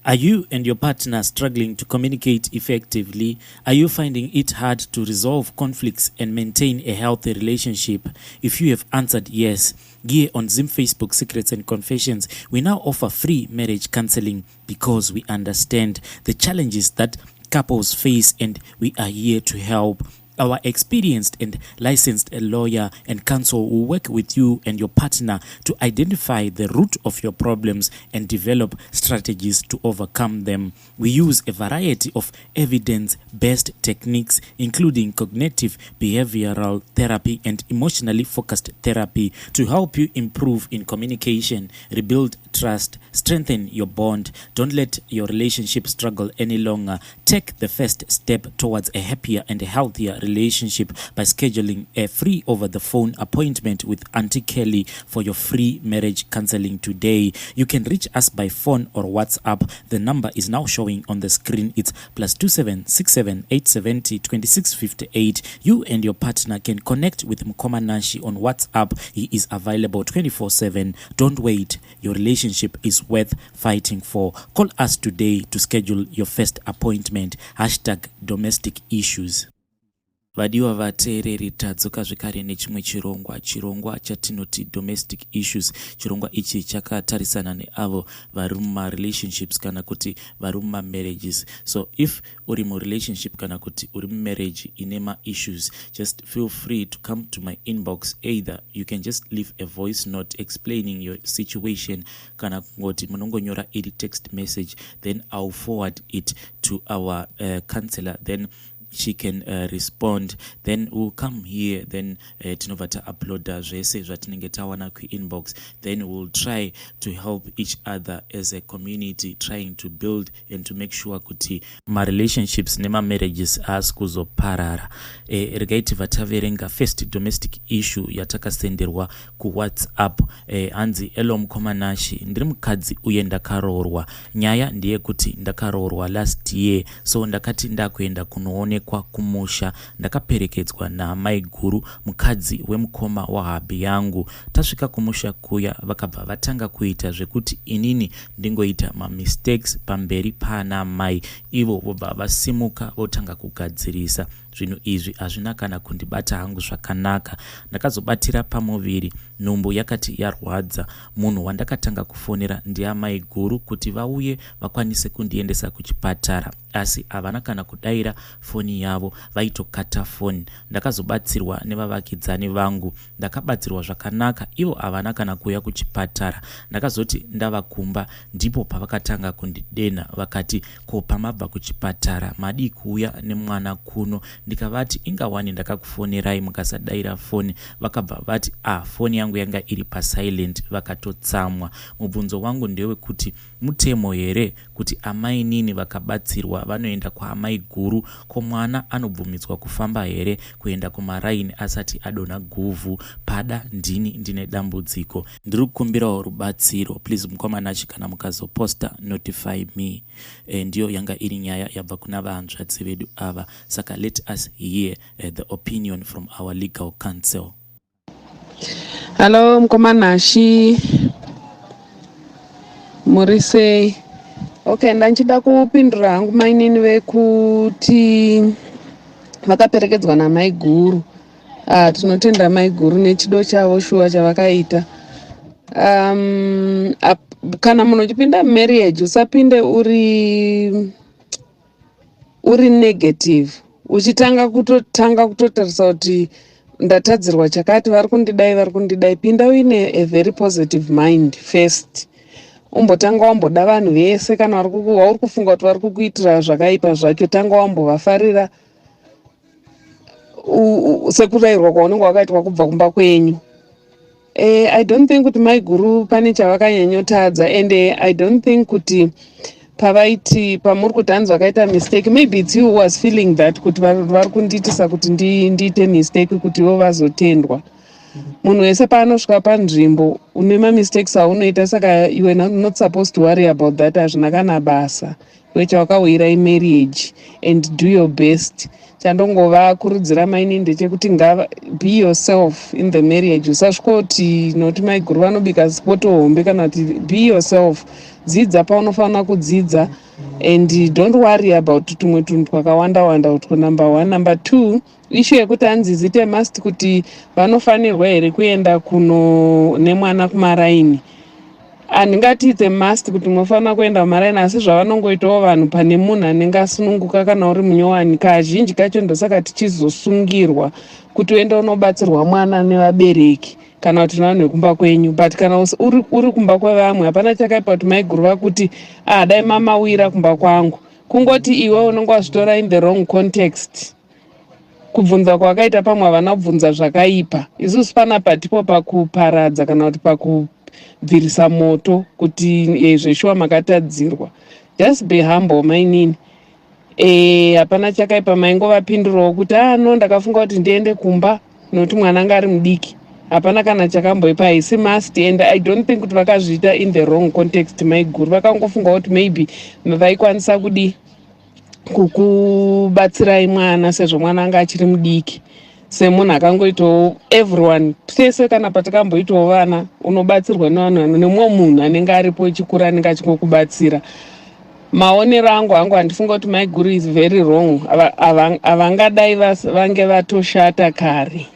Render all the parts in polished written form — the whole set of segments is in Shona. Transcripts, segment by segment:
Are you and your partner struggling to communicate effectively? Are you finding it hard to resolve conflicts and maintain a healthy relationship? If you have answered yes, here on Zim Facebook Secrets and Confessions, we now offer free marriage counseling because we understand the challenges that couples face and we are here to help. Our experienced and licensed lawyer and counsel will work with you and your partner to identify the root of your problems and develop strategies to overcome them. We use a variety of evidence based techniques, including cognitive behavioral therapy and emotionally focused therapy, to help you improve in communication, rebuild trust, strengthen your bond. Don't let your relationship struggle any longer. Take the first step towards a happier and healthier relationship by scheduling a free over the phone appointment with Auntie Kelly for your free marriage counseling today. You can reach us by phone or WhatsApp. The number is now showing on the screen. It's +27 67 870 2658. You and your partner can connect with Mukoma Nashi on WhatsApp. He is available 24/7. Don't wait. Your relationship is worth fighting for. Call us today to schedule your first appointment. #DomesticIssues. Vadiwa vateereri, tadzoka zvekare nechimwe chirongwa, chirongwa chatinoti Domestic Issues. Chirongwa ichi chakatarisana neavo vari mumarelationships kana kuti vari mumamarriages. So if uri murelationship kana kuti uri mumarriage ine maissues, just feel free to come to my inbox. Either you can just leave a voice note explaining your situation, kana kungoti munongonyora iri text message, then I'll forward it to our counselor, then she can respond, then we'll come here, then tinobva tauploada zvese zvatinenge tawana kuinbox, then we'll try to help each other as a community, trying to build and to make sure kuti marelationships nemamarriages haasi kuzoparara. Regai tibva taverenga first domestic issue yatakasenderwa kuWhatsApp. Hanzi, "Hello Mukoma Nashi, ndiri mukadzi uye ndakaroorwa. Nyaya ndeyekuti ndakaroorwa last year, so ndakati ndakuenda kunoonekwa kumusha. Ndakaperekedzwa naamai guru, mukadzi wemukoma wahubby yangu. Tasvika kumusha kuya, vakabva vatanga kuita zvekuti inini ndingoita mamistakes pamberi paana mai, ivo vobva vasimuka votanga kugadzirisa zvinhu. Izvi hazvina kana kundibata hangu zvakanaka. Ndakazobatira pamuviri, nhumbu yakati yarwadza. Munhu wandakatanga kufonera ndiamai guru kuti vauye vakwanise kundiendesa kuchipatara, asi havana kana kudayira foni yavo, vaitokata foni. Ndakazobatsirwa nevavakidzani vangu, ndakabatsirwa zvakanaka. Ivo havana kana kuuya kuchipatara. Ndakazoti ndava kumba, ndipo pavakatanga kundidena. Vakati, 'Ko pamabva kuchipatara madii kuuya nemwana kuno?' Ndikavati, 'Ingawani ndakakufonerai mukasadayira foni.' Vakabva vati, 'A ah, foni yangu yanga iri pasilent.' Vakatotsamwa. Mubvunzo wangu ndewekuti mutemo here kuti amainini vakabatsirwa vanoenda kwaamai guru? Ko mwana anobvumidzwa kufamba here kuenda kumaraini asati adonha guvhu? Pada ndini ndine dambudziko, ndiri kukumbirawo rubatsiro. Please Mukoma Nashi, kana mukazoposta, notify me." Ndiyo yanga iri nyaya yabva kuna vahanzvadzi vedu ava. Saka let us hear the opinion from our legal counsel. Hallo Mukoma Nashi, muri sei? Okay, ndanchida kupindura hangu mainini vekuti vakaperekedzwa namai guru. Ah, tinotenda mai guru nechido chavo shuwa chavakaita. Kana munhu uchipinda marriage, usapinde uri negative, uchitanga kutotanga kutotarisa kuti ndatadzirwa chakati, vari kundidai, vari kundidai. Pinda uine a very positive mind first. Umbotanga wamboda vanhu vese. Kana wauri kufunga kuti vari kukuitira zvakaipa zvacho, tanga wambovafarira sekurayirwa kwaunenge wakaitwa kubva kumba kwenyu. I don't think kuti mai guru pane chavakanyanyotadza, and I don't think kuti pavaiti pamuri kuti hanzi vakaita mistake, maybe it's you who was feeling that kuti vari kundiitisa kuti ndiite mistake kuti ivo vazotendwa. Munhu wese paanosvika panzvimbo une mamistakes aunoita, saka you are not supposed to worry about that. Hazvina kana basa. Iwe chawakawira imarriage, and do your best. Chandongovakurudzira maini ndechekuti ngava be yourself in the marriage. Usasvikoti nokuti maiguru vanobika poto hombe kana kuti. Be yourself, dzidza paunofanira kudzidza and don't worry about tumwe tunhu twakawanda wanda utwo. Number one. Number two, issue yekuti hanzi zite must kuti vanofanirwa here kuenda kuno nemwana kumaraini. Handingati it's a must kuti munofanira kuenda kumaraini, asi zvavanongoitawo vanhu pane munhu anenge asununguka kana uri munyowani kazhinji kacho, ndosaka tichizosungirwa kuti uende unobatsirwa mwana nevabereki kana kuti nevanhu vekumba kwenyu. But kana uri kumba kwevamwe, hapana chakaipa kuti maiguru vakuti, "Ah, dai mamawira kumba kwangu." Kungoti iwe unenge wazvitora in the wrong context. Kubvunza kwakaita pamwe havana kubvunza zvakaipa. Isusu panapa tipo pakuparadza kana kuti pakubvirisa moto kuti zveshuwa makatadzirwa. Just be humble, mainini. Hapana chakaipa. Maingovapindurawo kuti, "Ah, no, ndakafunga kuti ndiende kumba nokuti mwana anga ari mudiki." Hapana kana chakamboipa, haisi must, and I don't think kuti vakazviita in the wrong context. Maiguru vakangofunga kuti maybe vaikwanisa kudi kukubatsirai mwana sezvo mwana anga achiri mudiki. Semunhu akangoitawo, everyone tese kana patikamboitawo vana, unobatsirwa nevanhu, nemumwe munhu anenge aripo echikuru anenge achingokubatsira. Maonero angu hangu, handifunga kuti maiguru is very wrong. Havangadai vange vatoshata kare.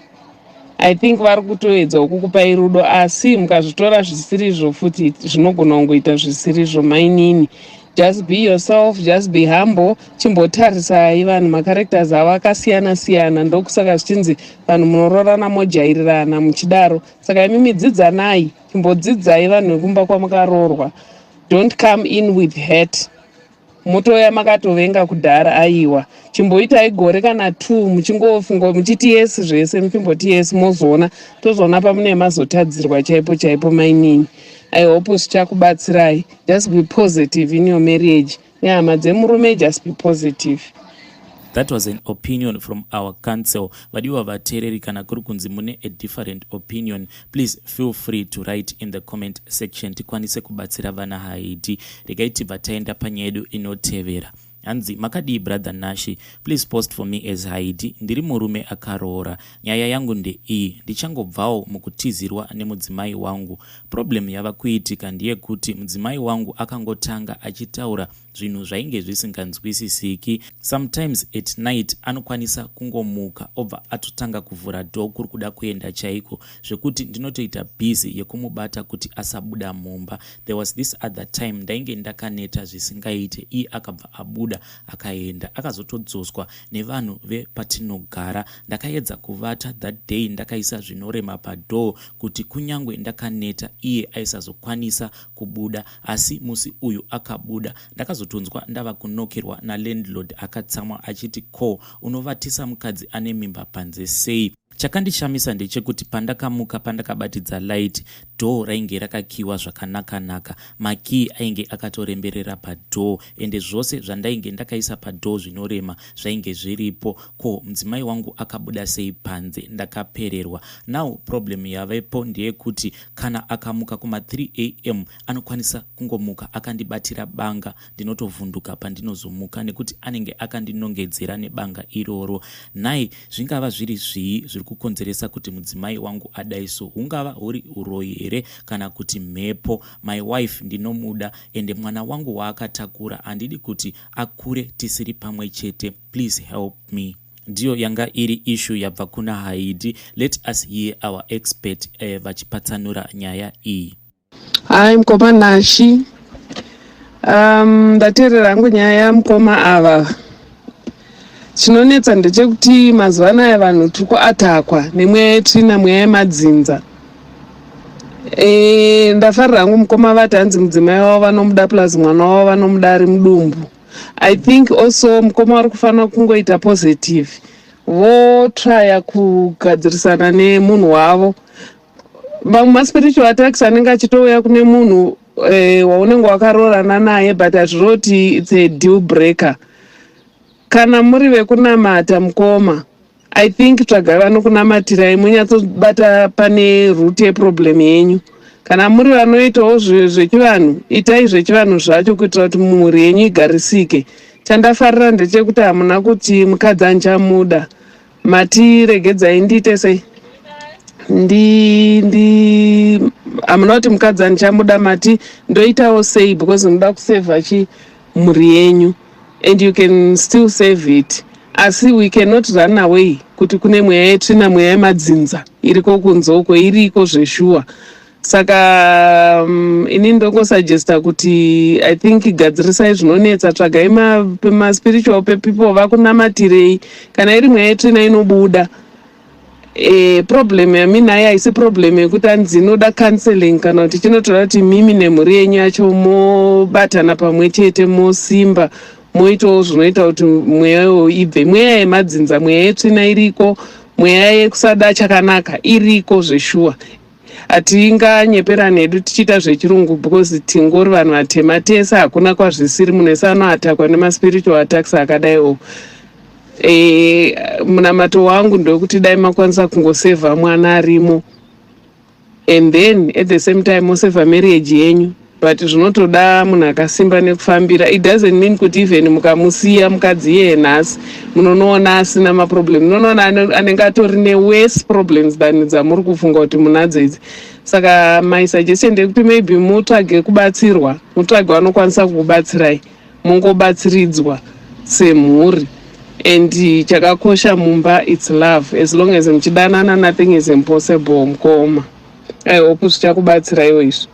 I think vari kutoedzawo kukupai rudo, asi mukazvitora zvisirizvo futi zvinogona kungoita zvisirizvo. Mainini, just be yourself, just be humble. Chimbotarisai vanhu, macharacters avo akasiyana siyana. Ndokusaka zvichinzi vanhu munoroorana mojairirana muchidaro. Saka imimi dzidzanai, chimbodzidzai vanhu vekumba kwamakaroorwa. Don't come in with hate, motouya makatovenga kudhara. Aiwa, chimboitai gore kana two muchingofunga muchiti yes zvese, muchimboti yes, mozoona, tozoona pamune mazotadzirwa chaipo chaipo. Mainini, I hope zvichakubatsirai. Just be positive in your marriage nehama dzemurume. Just be positive. That was an opinion from our council. Vadiwa vateereri, kana kuri kunzi mune a different opinion, please feel free to write in the comment section, tikwanise kubatsira vana Haidi. Regai tibva taenda panyaya yedu inotevera. Hanzi, "Makadii, Brother Nashi? Please post for me as Haidi. Ndiri murume akaroora. Nyaya yangu ndeiyi: ndichangobvawo mukutizirwa nemudzimai wangu. Problem yava kuitika ndeyekuti mudzimai wangu akangotanga achitaura zvinhu zvainge zvisinganzwisisiki. Sometimes at night anokwanisa kungomuka obva atotanga kuvhura door kuri kuda kuenda chaiko, zvekuti ndinotoita busy yekumubata kuti asabuda mumba. There was this other time ndainge ndakaneta zvisingaite, iye akabva abuda akaenda, akazotodzoswa nevanhu vepatinogara. Ndakaedza kuvata that day ndakaisa zvinorema padoor kuti kunyange ndakaneta iye aisazokwanisa kubuda, asi musi uyu akabuda. Ndakazotonzwa ndava kunokerwa nalandlord akatsamwa achiti, 'Ko unovatisa mukadzi ane mimba panze sei?' Chakandishamisa ndechekuti pandakamuka, pandakabatidza light, door rainge rakakiwa zvakanaka-naka. Makii ainge akatoremberera padoor, ende zvose zvandainge ndakaisa padoor zvinorema zvainge zviripo. Ko mudzimai wangu akabuda sei panze? Ndakapererwa. Now problem yavepo ndeyekuti kana akamuka kuma3 am, anokwanisa kungomuka akandibatira banga. Ndinotovhunduka pandinozomuka nekuti anenge akandinongedzera nebanga iroro. Nhai, zvingava zviri zvii zviri kukonzeresa kuti mudzimai wangu adai so? Hungava huri uroyi here kana kuti mhepo? My wife ndinomuda, ende mwana wangu waakatakura handidi kuti akure tisiri pamwe chete. Please help me." Ndiyo yanga iri issue yabva kuna Haidi. Let us hear our expert vachipatsanura nyaya iyi. Hai, mukoma Nashi. Ndateerera hangu nyaya yamukoma ava. Chinonetsa ndechekuti mazuva anaya vanhu tiri kuattackwa nemweya yetsvina, mweya yemadzinza. Ndafarira hangu mukoma vati hanzi mudzimai wavo vanomuda, plus mwana wavo vanomuda ari mudumbu. I think also mukoma vari kufanira kungoita positive, votrya kugadzirisana nemunhu wavo. Mamwe maspiritual attacks anenge achitouya kune munhu waunenge wakaroorana naye, but hazviroti it's a deal breaker. Kana muri vekunamata, mukoma, I think tsvagai vanokunamatirai munyatsobata pane root yeproblem yenyu. Kana muri vanoitawo zvechivanhu, itai zvechivanhu zvacho kuitira kuti mhuri yenyu igarisike. Chandafarira ndechekuti hamuna kuti mukadzi andichamuda. Mati regedzai ndiite sei? Ndi ndi hamuna kuti mukadzi andichamuda, mati ndoitawo sei because munoda kusevha chi mhuri yenyu and you can still save it. Asi we cannot run away kuti kune mweya yetsvina, mweya yemadzinza iriko kunze uko, iriko zveshuwa. Saka ini ndongosuggesta kuti I think gadzirisai zvinonetsa, tsvagai maspiritual people vakunamatirei. Kana iri mweya yetsvina inobuda. Problem yaminayo haisi problem yekuti anzi inoda counseling kana kuti chinotoda kuti mimi nemhuri yenyu yacho mobatana pamwe chete, mosimba, moitawo zvinoita kuti mweya iwoyo ibve. Mweya yemadzinza, mweya yetsvina iriko, mweya yekusada chakanaka iriko zveshuwa. Hatinganyeperani hedu tichiita zvechirungu because tingori vanhu vatema tese, hakuna kwazvisiri. Munhu wese anoatakwa nemaspiritual attacks akadaiwo. Munamato wangu ndewekuti dai makwanisa kungosevha mwana arimo and then at the same time mosevha marriage yenyu, but zvinotoda munhu akasimba nekufambira. It doesn't mean kuti even mukamusiya mukadzi iyeye nhasi munonoona asina maproblem. Munonoona anenge atori neworse problems than dzamuri kufunga kuti munadzo idzi. Saka my suggestion ndeyekuti maybe mutsvage kubatsirwa, mutsvage vanokwanisa kukubatsirai, mungobatsiridzwa semhuri. And chakakosha mumba, it's love. As long as muchidanana, nothing is impossible. Mukoma, I hope zvichakubatsiraiwo izvi.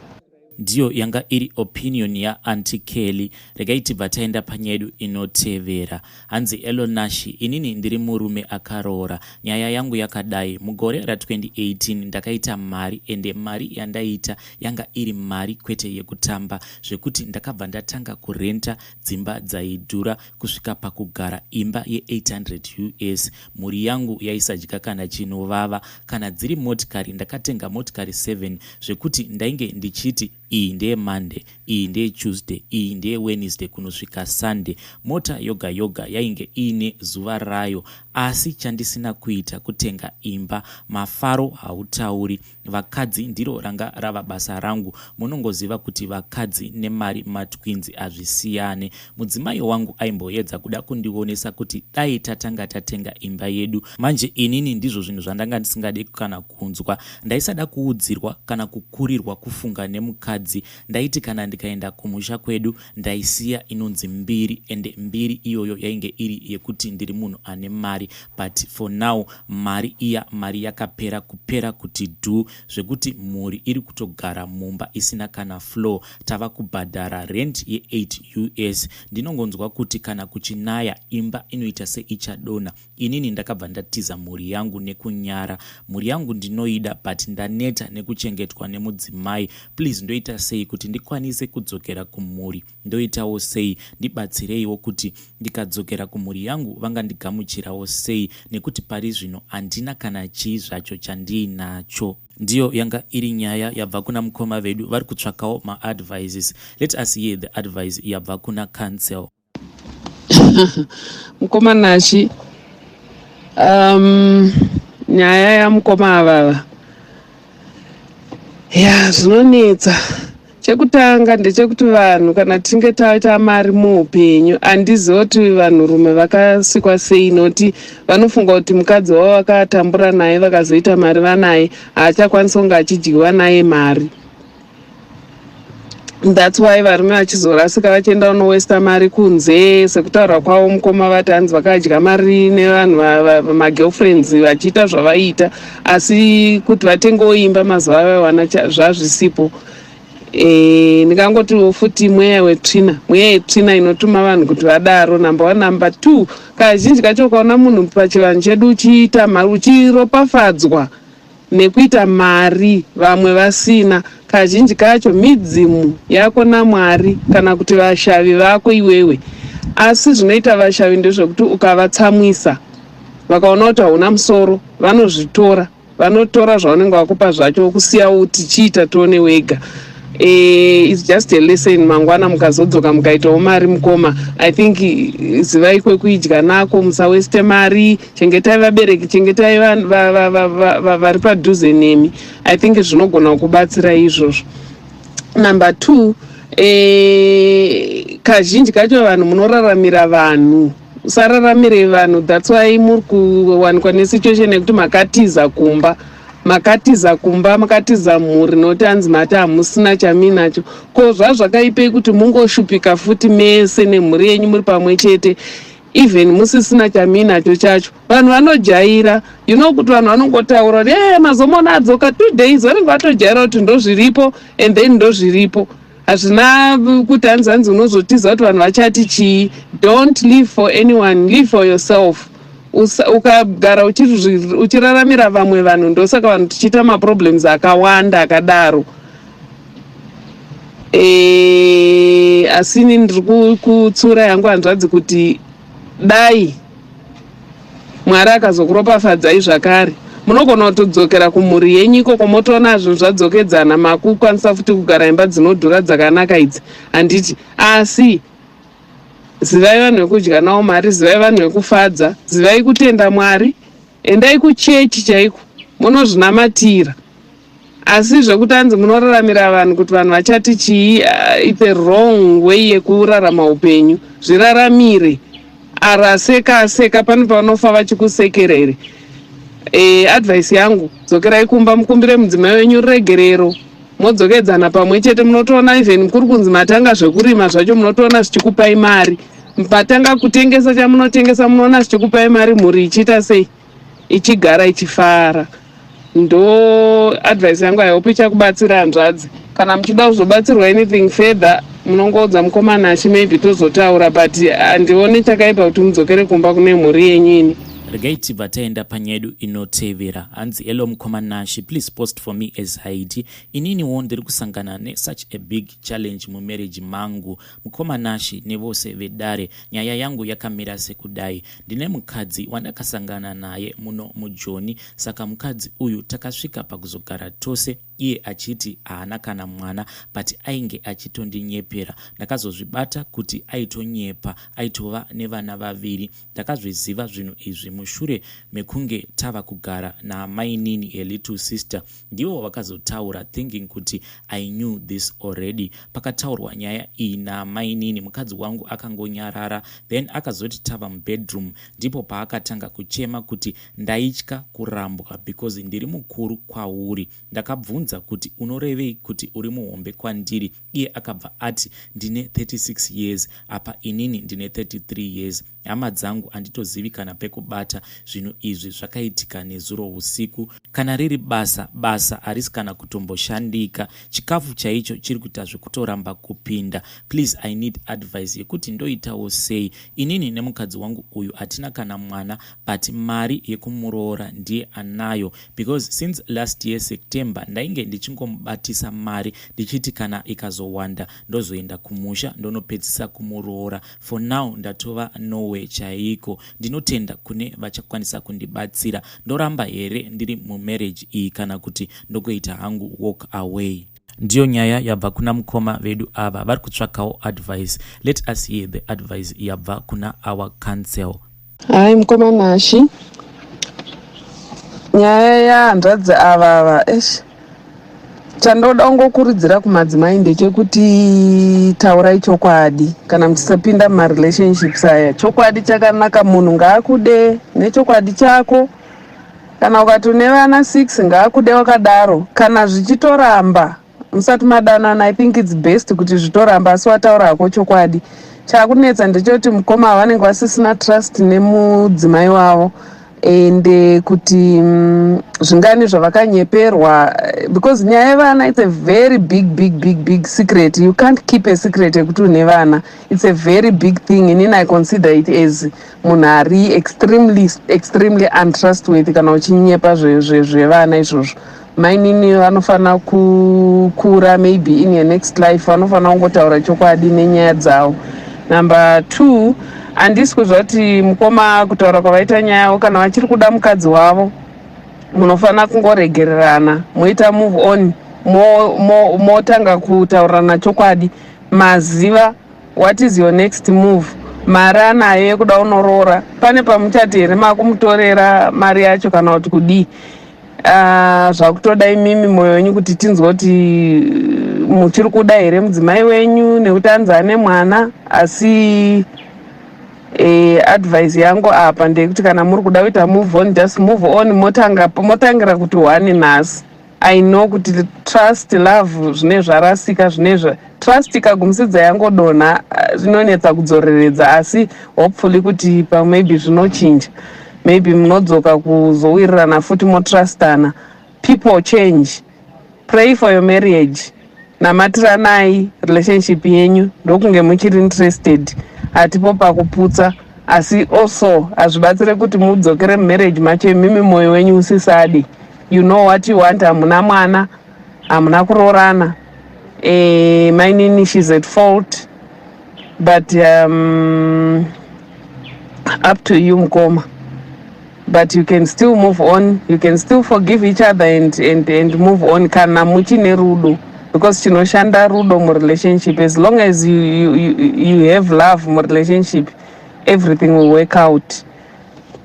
Ndiyo yanga iri opinion yaAunty Kelly. Regai tibva taenda panyedu inotevera. Hanzi, "Elonashi, inini ndiri murume akaroora. Nyaya yangu yakadai: mugore ra2018 ndakaita mari, ende mari yandaita yanga iri mari kwete yekutamba, zvekuti ndakabva ndatanga kurenta dzimba dzaidhura kusvika pakugara imba ye800 US. Mhuri yangu yaisadya kana chinovava. Kana dziri motikari, ndakatenga motikari 7, zvekuti ndainge ndichiti iyi ndeyeMonday, iyi ndeyeTuesday, iyi ndeyeWednesday, kunosvika Sunday. Mota yoga yoga yainge iine zuva rayo. Asi chandisina kuita kutenga imba. Mafaro hautauri. Vakadzi ndiro ranga rava basa rangu. Munongoziva kuti vakadzi nemari matwins, hazvisiyane. Mudzimai wangu aimboedza kuda kundionesa kuti dai tatanga tatenga imba yedu. Manje inini ndizvo zvinhu zvandanga ndisingade kana kunzwa. Ndaisada kuudzirwa kana kukurirwa kufunga nemukadzi. Ndaiti kana ndikaenda kumusha kwedu ndaisiya inonzi mbiri, ende mbiri iyoyo yainge iri yekuti ndiri munhu ane mari. But for now mari iya, mari yakapera kupera kuti dhu, zvekuti mhuri iri kutogara mumba isina kana floor. Tava kubhadhara rent ye8 US. Ndinongonzwa kuti kana kuchinaya imba inoita seichadonha. Inini ndakabva ndatiza mhuri yangu nekunyara. Mhuri yangu ndinoida, but ndaneta nekuchengetwa nemudzimai. Please, ndoita sei kuti ndikwanise kudzokera kumhuri? Ndoitawo sei? Ndibatsireiwo kuti ndikadzokera kumhuri yangu vangandigamuchirawo sei, nekuti pari zvino handina kana chii zvacho chandiinacho." Ndiyo yanga iri nyaya yabva kuna mukoma vedu vari kutsvakawo maadvices. Let us hear the advice yabva kuna counsel. Mukoma Nashi, nyaya yamukoma avava ya zvinonetsa. Chekutanga ndechekuti vanhu kana tichinge taita mari muupenyu, handizivi kuti vanhurume vakasikwa sei, nokuti vanofunga kuti mukadzi wavo vakatambura naye, vakazoita mari vanaye, haachakwanisi kunge achidyiwa naye mari. That's why varume vachizorasika vachienda kunowesta mari kunze, sekutaura kwavo mukoma vati hanzi vakadya mari nevanhu magirlfriends vachiita zvavaiita, asi kuti vatengewo imba mazuva avaiwana zvazvisipo. Ndingangotiwo futi mweya wetsvina, mweya yetsvina inotuma vanhu kuti vadaro, number one. Number two, kazhinji kacho ukaona munhu pachivanhu chedu uchiita mari, uchiropafadzwa nekuita mari vamwe vasina, kazhinji kacho midzimu yako naMwari kana kuti vashavi vako iwewe. Asi zvinoita vashavi ndezvekuti ukavatsamwisa, vakaona kuti hauna musoro, vanozvitora, vanotora zvavanenge vakupa zvacho, kusiya uti chiita tione wega. It's just a lesson. Mangwana mukazodzoka mukaitawo mari, mukoma, I think zivai kwekuidya nako, musaweste mari. Chengetai vabereki, chengetai vari padhuze nemi. I think zvinogona kubatsira izvozvo. Number two, kazhinji kacho vanhu munoraramira vanhu. Usararamire vanhu. That's why muri kuwanikwa nesituation yekuti makatiza kumba, makatiza kumba, makatiza mhuri, nokuti hanzi mati hamusina chaminacho. Ko zvazvakaipei kuti mungoshupika futi mese nemhuri yenyu muri pamwe chete, even musisina chaminacho chacho? Vanhu vanojaira, kuti vanhu vanongotaura kuti, "E, mazomona adzoka." 2 days vanenge vatojaira kuti ndozviripo, and then ndozviripo. Hazvina kuti hanzi unozotiza kuti vanhu vachati chii. Don't live for anyone, live for yourself. Ukagara uchiraramira vamwe vanhu, ndosaka vanhu tichiita maproblems akawanda akadaro. Asi ini ndiri kutsura yangu hanzvadzi kuti dai Mwari akazokuropafadzai zvakare, munogona kutodzokera kumhuri yenyu ikoko, motoona zvinhu zvadzokedzana, makukwanisa futi kugara imba dzinodhura dzakanaka idzi, handiti? Asi zivai vanhu vekudya navo mari, zivai vanhu vekufadza, zivai kutenda Mwari, endai kuchechi chaiko munozvinamatira. Asi zvekuti hanzi munoraramira vanhu kuti vanhu vachati chii, it's a wrong way yekurarama upenyu. Zviraramire. Araseka aseka, pane pavanofa vachikusekerere. Advice yangu, dzokerai kumba, mukumbire mudzimai wenyu ruregerero, modzokedzana pamwe chete. Munotoona even kuri kunzi matanga zvekurima zvacho, munotoona zvichikupai mari. Matanga kutengesa chamunotengesa, munoona zvichikupai mari, mhuri ichiita sei, ichigara ichifara. Ndo advice yangu. I hope ichakubatsira, hanzvadzi. Kana muchida kuzobatsirwa anything further, munongoudza mukomana achi, maybe tozotaura, but handioni chakaipa kuti mudzokere kumba kune mhuri yenyu ini. Regai tibva taenda panyaya yedu inotevera. Hanzi, "Hello mukoma Nashi, please post for me as Haiti. Ininiwo ndiri kusangana nesuch a big challenge mumarriage mangu. Mukoma Nashi nevose vedare, nyaya yangu yakamira sekudai. Ndine mukadzi wandakasangana naye muno muJoni. Saka mukadzi uyu takasvika pakuzogara tose, iye achiti haana kana mwana, but ainge achitondinyepera. Ndakazozvibata kuti aitonyepa, aitova nevana vaviri. Ndakazviziva zvinhu izvi mushure mekunge tava kugara naamainini, a little sister. Ndivo vakazotaura, thinking kuti I knew this already. Pakataurwa nyaya iyi naamainini, mukadzi wangu akangonyarara. Then akazoti tava mubedroom, ndipo paakatanga kuchema kuti ndaitya kurambwa because ndiri mukuru kwauri. Ndakabvunza kuti unorevei kuti uri muhombe kwandiri? Iye akabva ati ndine 36 years, apa inini ndine 33 years. Hama dzangu, handitozivi kana pekubata. Zvinhu izvi zvakaitika nezuro usiku. Kana riri basa, basa harisi kana kutomboshandika. Chikafu chaicho chiri kuita zvekutoramba kupinda. Please, I need advice yekuti ndoitawo sei. Inini nemukadzi wangu uyu hatina kana mwana, but mari yekumuroora ndiye anayo, because since last year September ndainge ndichingomubatisa mari, ndichiti kana ikazowanda ndozoenda kumusha ndonopedzisa kumuroora. For now ndatova nowhere chaiko. Ndinotenda kune vachakwanisa kundibatsira. Ndoramba here ndiri mumarriage iyi, kana kuti ndokuita hangu walk away?" Ndiyo nyaya yabva kuna mukoma vedu ava vari kutsvakawo advice. Let us hear the advice yabva kuna our council. Hai mukoma Nashi, nyaya yahanzvadzi ava ava, esh, chandoda kungokurudzira kumadzimai ndechekuti taurai chokwadi kana muchisapinda mumarelationships aya. Chokwadi chakanaka. Munhu ngaakude nechokwadi chako. Kana ukati une vana 6, ngaakude wakadaro. Kana zvichitoramba musati madanana, I think it's best kuti zvitoramba, asi wataura hako chokwadi. Chakunetsa ndechekuti mukoma vanenge vasisina trust nemudzimai wavo, ende kuti zvingani zvavakanyeperwa, because nyaya yevana, it's a very big, big, big, big secret. You can't keep a secret yekuti une vana. It's a very big thing. Inini I consider it as munhu ari extremely, extremely untrustworthy kana uchinyepa zvevana izvozvo. Mainini vanofanira kukura, maybe in your next life vanofanira kungotaura chokwadi nenyaya dzavo. Number two, handisi kuzva kuti mukoma kutaura kwavaita nyaya yavo, kana vachiri kuda mukadzi wavo, munofanira kungoregererana, moita move on. Motanga kutaurirana chokwadi, maziva what is your next move. Mari anayo yekuda unoroora, pane pamuchati here makumutorera mari yacho kana kuti kudii? Zvakutoda imimi mwoyo wenyu kuti tinzwe kuti muchiri kuda here mudzimai wenyu, nekuti anzi ane mwana. Asi advice yangu apa ndeyekuti kana muri kuda kuita move on, just move on. Motanga, motangira kuti one nhasi. I know kuti trust, love, zvine zvarasika, zvine trust ikagumisidza yangodonha, zvinonetsa kudzoreredza. Asi hopefully kuti pamaybe zvinochinja, maybe munodzoka kuzowirirana futi, motrustana. People change. Pray for your marriage, namatiranai relationship yenyu, ndokunge muchiri interested. Hatipo pakuputsa, asi also hazvibatsire kuti mudzokere mumarriage macho imimi mwoyo wenyu usisadi. You know what you want. Hamuna mwana, hamuna kuroorana. Mainini, she's at fault, but up to you, mukoma. But you can still move on, you can still forgive each other and move on kana muchine rudo, because chinoshanda rudo murelationship. As long as you have love murelationship, everything will work out.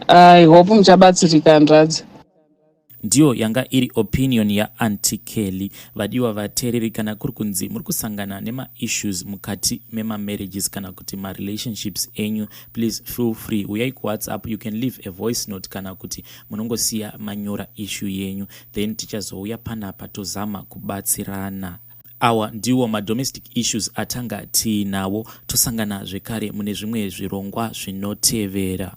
I hope muchabatsirika, hanzvadzi. Ndiyo yanga iri opinion yaAuntie Kelly. Vadiwa vateereri, kana kuri kunzi muri kusangana nemaissues mukati memamarriages kana kuti marelationships enyu, please feel free, uyai kuWhatsApp. You can leave a voice note kana kuti munongosiya manyora issue yenyu, then tichazouya panapa tozama kubatsirana. Awa ndiwo madomestic issues atanga tiinawo. Tosangana zvekare mune zvimwe zvirongwa zvinotevera.